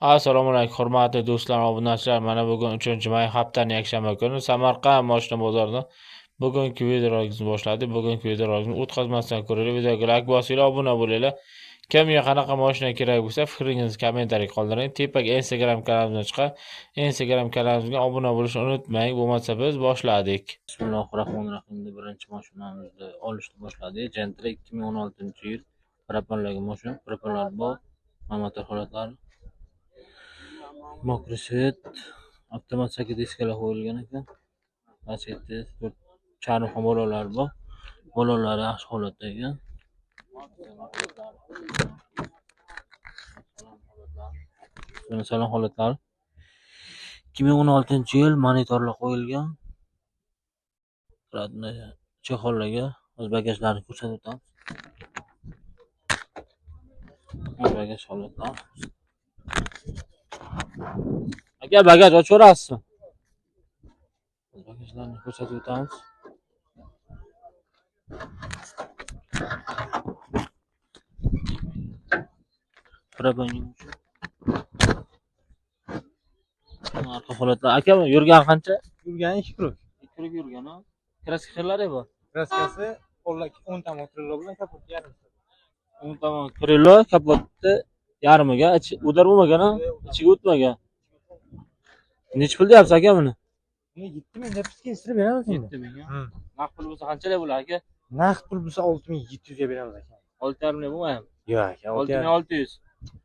Assalomu alaykum, hurmatli do'stlar, obunachilar. Mana bugun 3-may, haftaning yakshanba kuni Samarqand mashina bozorida bugungi videorolikimizni boshladik. Bugungi videorolikni o'tkazmasdan ko'ringlar, videoga like bosinglar, obuna bo'linglar. Kimga qanaqa mashina kerak bo'lsa, fikringizni kommentariy qoldiring. Tepaga Instagram kanalimizdan chiqadi. Instagram kanalimizga obuna bo'lishni unutmang. Bo'lmasa biz boshladik. Bismillahirrohmanirrohim. Birinchi mashinamizni olishni boshladik. Gentra 2016-yil propanlarga mashina, propanlar bor, motor holatlari. Мокрый свет, avtomat sakkiz diskalar qo'yilgan ekan. Lacetti, to'rt charm bolalar bor. Bolalar yaxshi holatda ekan. Buni salon holatlari. 2016-yil monitorlar qo'yilgan. Родной chexollarga o'z bagajlarini ko'rsatib o'tamiz. Bagaj holatlari. Aka, bagaj ochaverasizmi? Bagajlarni ko'rsatib o'tamiz. Arqa holatlar. Aka, yurgan qancha? Yurgani 2 kruk. 2 kruk yurgan, ha? Kraska xirlari bor. Kraskasi 10 tomon krilo bilan kapot yarmi. 10 tomon krilo, kapotni yarmiga, udar bo'lmagan, ha? Ichiga o'tmagan. Necha pul deyapsiz aka buni? Buni 7000 deb kelishtirib beramiz endi. 7000 ga. Naqd pul bo'lsa qanchalik bo'ladi aka? Naqd pul bo'lsa 6700 ga beramiz aka. 6,5 ga bo'lmaymi? Yo'q aka, 6600.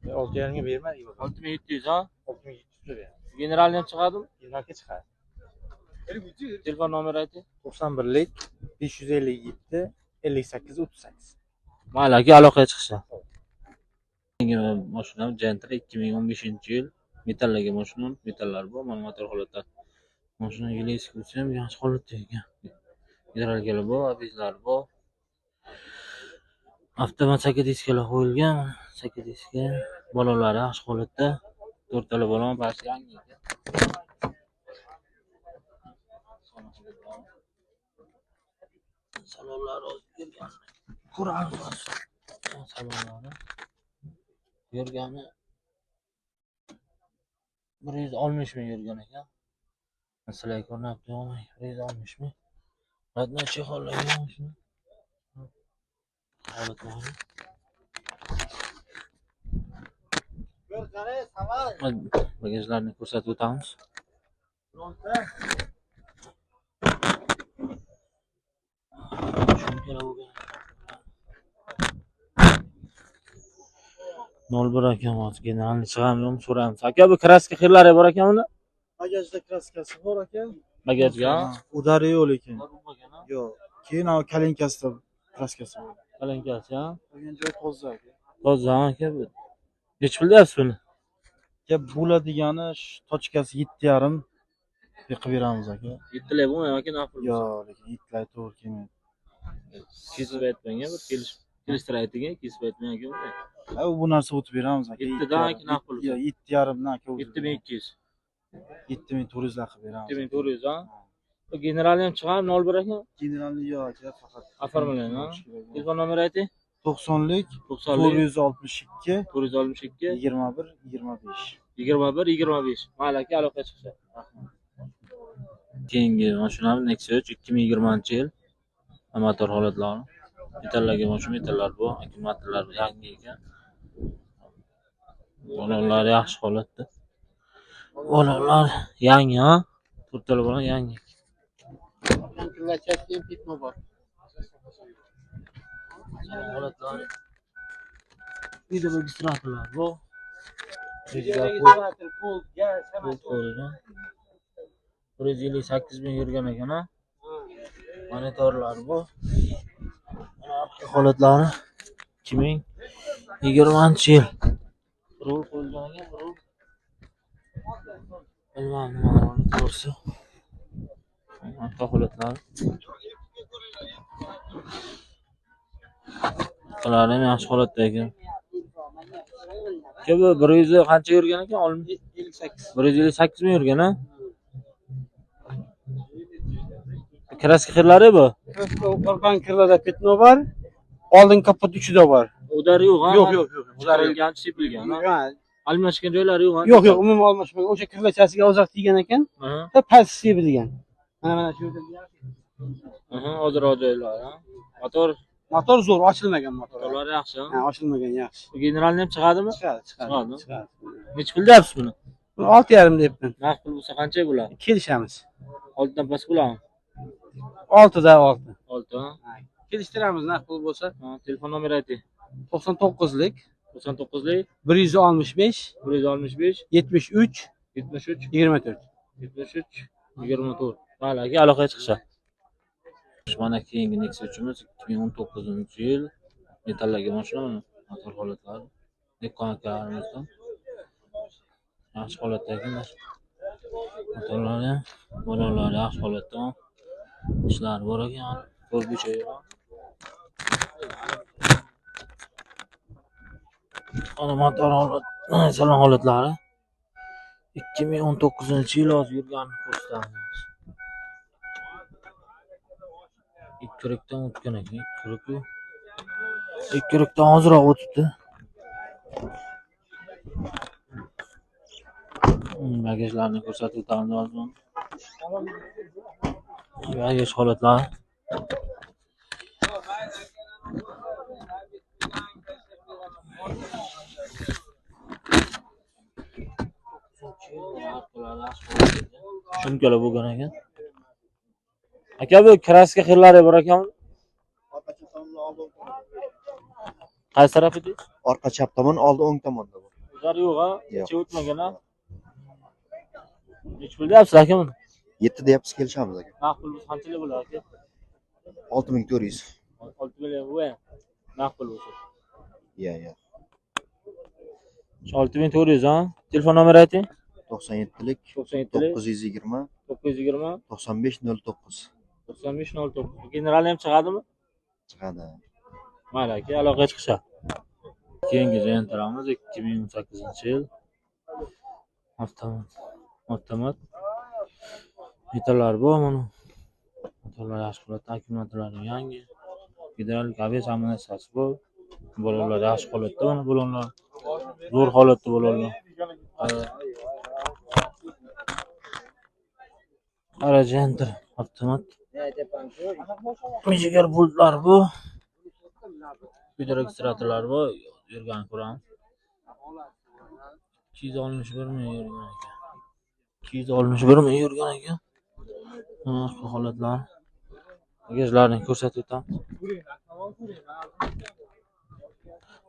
6,5 ga bermadik. 6700 ha? 6700 ga beramiz. Generalni ham chiqadimi? Generalga chiqadi. Telefon nomeri ayting. 91lik 557 58 38. Mayli aka, aloqaga chiqishadi. Mashinam Gentra 2015-yil metallarga mashina, metallar bor, mana motor holatda. Mashina yili eski bo'lsa ham yaxshi holatda ekan. Gidrolikalar bor, abizlar bor. Avtomat sakkiz diskalar qo'yilgan, sakkiz diska, balonlari yaxshi holatda. To'rttala balon barcha yangi ekan. Salonlari o'zgargan. Ko'ramiz. Salonlari yurgani 160 ming yurgan ekan. Sizlarga ko'rinyapti, 160 ming. Родной chexollarga mashina. Holatlari. Bagajlarni ko'rsatib o'tamiz. Shunga nol bir aka, hozir generalni chiqamiz, so'raymiz. Aka, bu kraska xirlari bor ekan uni? Bagajda kraskasi bor aka. Bagajga? Udari yo'q lekin. Yo'q. Keyin kalinkasida kraskasi bor. Kalinkasi, ha? Qolgan joyi toza aka. Toza aka bu. Necha pul deyapsiz buni? Aka, bo'ladigani tochkasi 7,5 qilib beramiz aka. 7 lay bo'lmaymi aka, naqd pul? Yo'q, lekin 7 lay to'g'ri kelmaydi. Kesib aytmang, bir kelishtirib ayting, kesib aytmang aka. Ha, bu narsa o'tib beramiz aka. 7dan aka naqd pul. Yo'q, 7,5 dan aka. 7200. 7400 la qilib beramiz. 7400 ha? Generalni ham chiqarib 01 aka? Generalni yo'q aka, faqat оформлен, ha? Telefon nomeri ayting. 90lik 462 462 21 25. 21 25. Mayli aka, aloqaga chiqsa. Keyingi mashinamiz Nexia 3 2020-yil. Motor holatlari. Metallarga mashina, metallar bu, akkumulyatorlar yangi ekan. Balonlar yaxshi holatda. Balonlar yangi, ha? To'rttala balon yangi. Holatlari. Video registratorlar bu. Registrator, pult, gaz, hammasi. 158 ming yurgan ekan, ha? Monitorlar bu. Holatlari 2020-yil. Rul qo'yilgan ekan, rul. Bilmadim nima ruli to'g'risi. Arqa holatlari. Ular ham yaxshi holatda ekan. Aka, bu 100 qancha yurgan ekan? 58. 158 ming yurgan, ha? Kraska xirlari bu? Kraska orqan kirlarda petno bor. Oldin kapot uchida bor. Udar yo'q, ha? Yo'q, yo'q, yo'q. Ular sepilgan, ha? Ha, Almashgan joylari yo'q. Yo'q, yo'q, umuman almashmagan. O'sha kirlachasiga ozroq tegan ekan. Past sevilgan. Mana shu yerda. Ozroq joylari. Motor Motor zo'r, ochilmagan motor. Motorlar yaxshi. Ha, ochilmagan yaxshi. Generalni ham chiqadimi? Chiqadi, chiqadi, chiqadi. Necha pul deyapsiz buni? Buni 6,5 deyapman. Naqd pul bo'lsa qancha bo'ladi? Kelishamiz. 6 dan past bo'ladimi? 6da 6. 6. Ha. Kelishtiramiz naqd pul bo'lsa. Ha, telefon nomeri ayting. 99lik 99lik 165 165 73 73 24. 73 24. Mayli aka, aloqaga chiqishadi. Mana keyingi Nexia 3-imiz 2019-yil metallarga mashina, mana motor holatlari. Dehqon akalarimizdan yaxshi holatdagi motorlari ham, balonlari yaxshi holatda. Ishlari bor ekan, ko'rgucha yo'q. Mana motor holat, salon holatlari. 2019-yil hozir yurganini ko'rsatamiz. Ikki o'tgan ekan, ikki ozroq o'tibdi. Bagajlarni ko'rsatib o'tamiz hozir. Bagaj holatlari. Shumkalar bo'lgan ekan. Aka, bu kraska xirlari bor ekanmi? Qaysi taraf edi? Orqa chap tomon, oldi o'ng tomonda bu. Ular yo'q, ha? Ichi o'tmagan, ha? Necha pul deyapsiz aka buni? 7 deyapmiz, kelishamiz aka. Naqd pul bo'lsa qanchalik bo'ladi aka? 6400. 6 million bu ham naqd pul bo'lsa. Ya, ya. 6400, ha? Telefon nomeri ayting. 97lik 97lik 920 920 95 09. 95 09. Generalni ham chiqadimi? Chiqadi. Mayli aka, aloqaga chiqishadi. Keyingi Gentramiz 2018-yil. Avtomat. Avtomat. Metallar bor mana. Motorlar yaxshi holatda, akkumulyatorlari yangi. Gidrolik ABS hamma narsasi bor. Balonlar yaxshi holatda, mana balonlar. Zo'r holatda balonlar. Qara Gentra avtomat. Mijigar pultlar bu. Videoregistratorlar bu. Yurgan ko'ramiz. 261 ming yurgan ekan. 261 ming yurgan ekan. Mana shu holatlar. Bagajlarni ko'rsatib o'tamiz.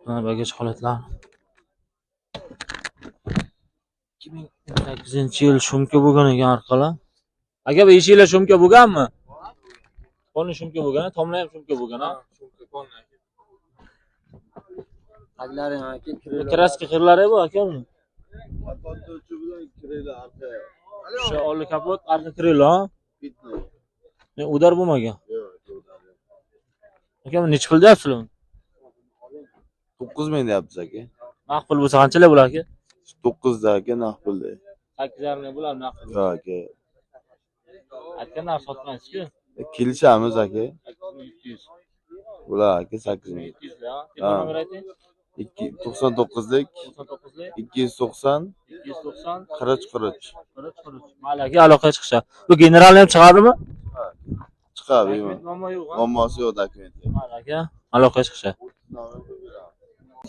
Mana bagaj holatlari. 2008-yil shumka bo'lgan ekan orqalar. Aka, bu eshiklar shumka bo'lganmi? Polni shumka bo'lgan, tomlar ham shumka bo'lgan, ha? Shumka polni aka. Taglari ham aka, Kraska xirlari bu aka buni. Kapotni uchi bilan kirili arqa. O'sha oldi kapot, arqa kirili, ha? Bitni. Ne udar bo'lmagan. Yo'q, udar yo'q. Aka, bu necha pul deyapsizlar uni? 9000 deyapmiz aka. Naqd pul bo'lsa qanchalar bo'ladi aka? 9 da aka naqd pulda. 8,5 ming bo'ladi naqd pul. Yo'q aka. Aytgan narx sotmaysiz-ku. Kelishamiz aka. 8700. Bo'lar aka 8700. 700 ha. Telefon nomeri ayting. 99lik 99lik 290 290 40 40. 40 40. Mayli aka, aloqaga chiqishadi. Bu generalni ham chiqadimi? Chiqadi. Muammo yo'q, ha? Muammosi yo'q dokument. Mayli aka, aloqaga chiqishadi.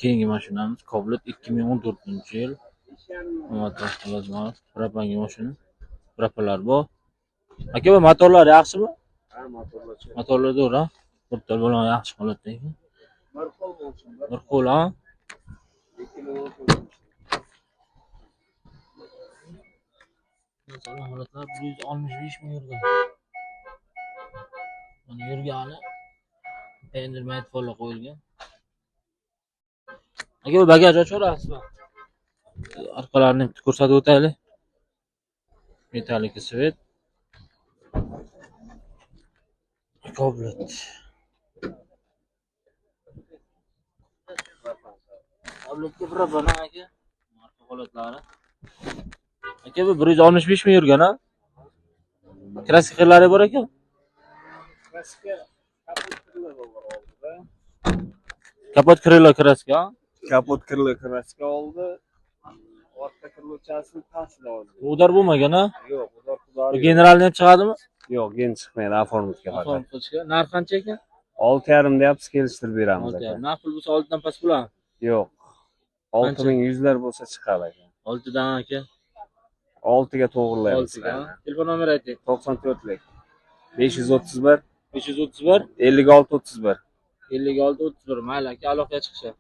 Keyingi mashinamiz Cobalt 2014-yil. Propanga mashina. Propalar bor. Aka, bu motorlar yaxshimi? Ha, motorlar chiqadi. Motorlar zo'r, ha? Motor bilan yaxshi holatda ekan. Bir qo'l bo'lsin. Bir qo'l, ha? 2014. Masalan, holatlar 165 ming yurgan. Mana yurgani endi maytfollar qo'yilgan. Aka, bu bagaj ochaverasizmi? Orqalarini bitta ko'rsatib o'taylik. Metallika svet. Cobalt. Cobaltga bir bana aka. Marka holatlari. Aka, bu 165 ming yurgan, ha? Kraska xirlari bor ekan. Kraska kapot kirli bor oldida. Kapot kirli kraska, ha? Kapot kirli kraska oldi. Orqa крыло chasi pastida hozir. Удар bo'lmagan a? Yo'q, удар pudar yo'q. Generalni ham chiqadimi? Yo'q, gen chiqmaydi, оформить ga faqat. Оформ qilishga. Narx qancha ekan? 6,5 deyapmiz, kelishtirib beramiz Olti aka. yarim. Narx pul bo'lsa 6dan past bo'ladimi? Yo'q. 6100 lar bo'lsa chiqadi aka. 6dan aka. 6ga to'g'rilaymiz. 6ga. Telefon nomeri ayting. 94lik. 531 531 56 31. 56 31. Mayli aka, aloqaga chiqishadi.